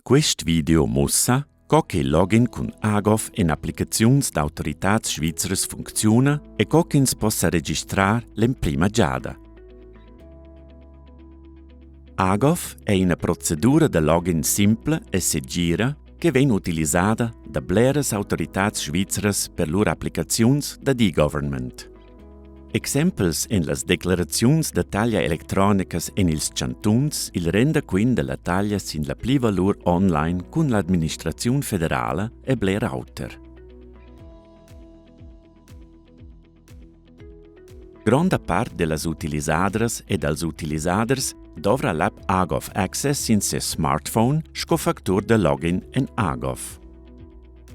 Quest video mussa, co che il login cun AGOV en applicaziuns d'autoritads svizras funcziuna e co ch'ins po sa registrar l'emprima giada. AGOV è ina procedura da login simpla e segira che vegn utilisada da bleras autoritads svizras per lur applicaziuns da e-government. Exempels èn las declaraziuns da taglia electronicas en ils chantuns, il rendaquint da la taglia sin la plivalur online cun l'administraziun federala e bler auter. Gronda part da las utilisadras e dals utilisaders dovra l'app AGOV Access sin ses smartphone sco factur da login en AGOV.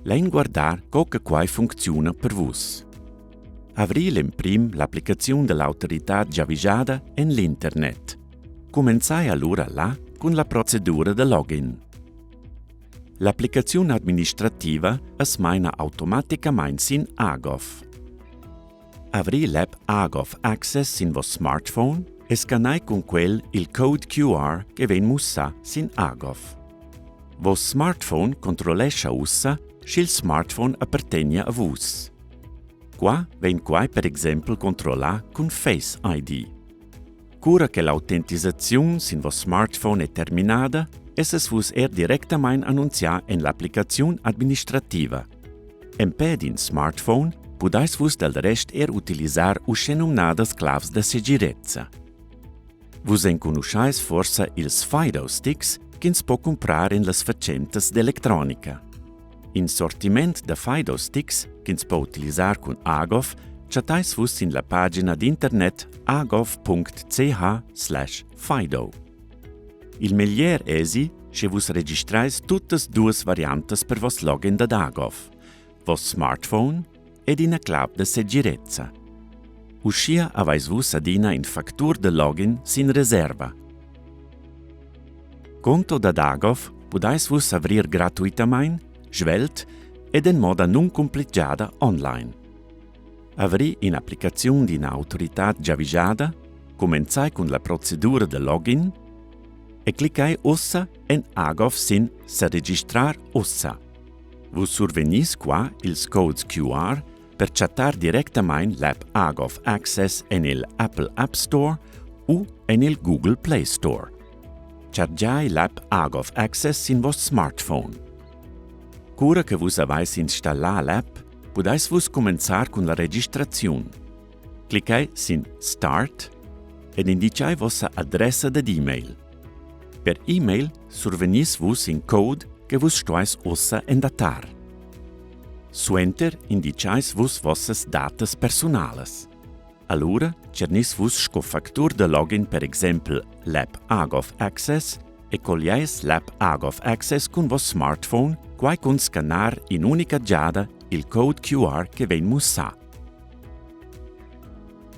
Lain guardar co che quai funcziuna per vus. Avri l'emprim l'applicaziun da l'autoritad giavischada en l'internet. Cumenzai alura là cun la procedura da login. L'applicaziun administrativa as maina automaticamain sin AGOV. Avri l'app AGOV Access sin voss smartphone e scannai cun quel il code QR che vegn mussà sin AGOV. Voss smartphone controllescha ussa, sch'il smartphone appartegna a vus. Qua vegn quai per exempel controllà cun Face ID. Cura che l'autentisaziun sin voss smartphone è terminada, essas vus er directamain annunzià en l'applicaziun administrativa. Empè d'in smartphone pudais vus dal rest er utilisar uschenumnadas clavs da segirezza. Vus enconuschais forsa ils Fido Sticks ch'ins po cumprar en las fatschentas d'electronica. In sortiment da Fido Sticks ch'ins po utilisar cun AGOV chattais vus sin la pagina d'internet agov.ch/fido. Il meglier èsi, sche vus registrais tuttas duas variantas per voss login dad AGOV, voss smartphone ed ina clav da segirezza. Uschia avais vus adina in factur da login sin reserva. Conto da Dagov pudais vus avrir gratuitamain, svelt ed en moda nuncumplitgada online. Avri in'applicaziun d'ina autoritad giavischada, cumenzai cun la procedura da login e cliccai ussa en Agov sin Sa registrar ussa. Vus survegnis qua ils codes QR per chattar directamain l'app Agov Access en il Apple App Store u en il Google Play Store. Chargiai l'app Agov Access sin voss smartphone. Cura che vus avais installà l'app, pudais vus cumenzar cun la registraziun. Cliccai sin Start ed indicai vossa adressa dad e-mail. Per e-mail survegnis vus in code che vus stuais ussa endatar. Suenter indicais vus vossas datas persunalas. Alura tschernis vus sco factur da login per exempel l'app AGOV Access e colliais l'app AGOV Access cun voss smartphone, quai cun scannar in'unica giada il code QR che vegn mussà.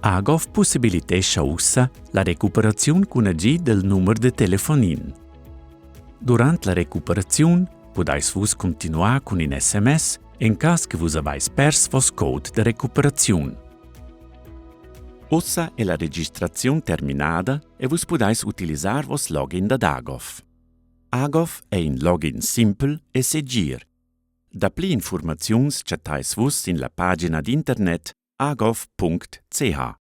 AGOV pussibilitescha ussa la recuperaziun cun agid dal numer da telefonin. Durant la recuperaziun pudais Vus cuntinuar cun in sms en cas che Vus avais pers Voss code da recuperaziun. Ussa è la registraziun terminada e Vus pudais utilisar Voss login dad AGOV. AGOV è in login simpel e segir. Dapli infurmaziuns chattais Vus sin la pagina d'internet agov.ch.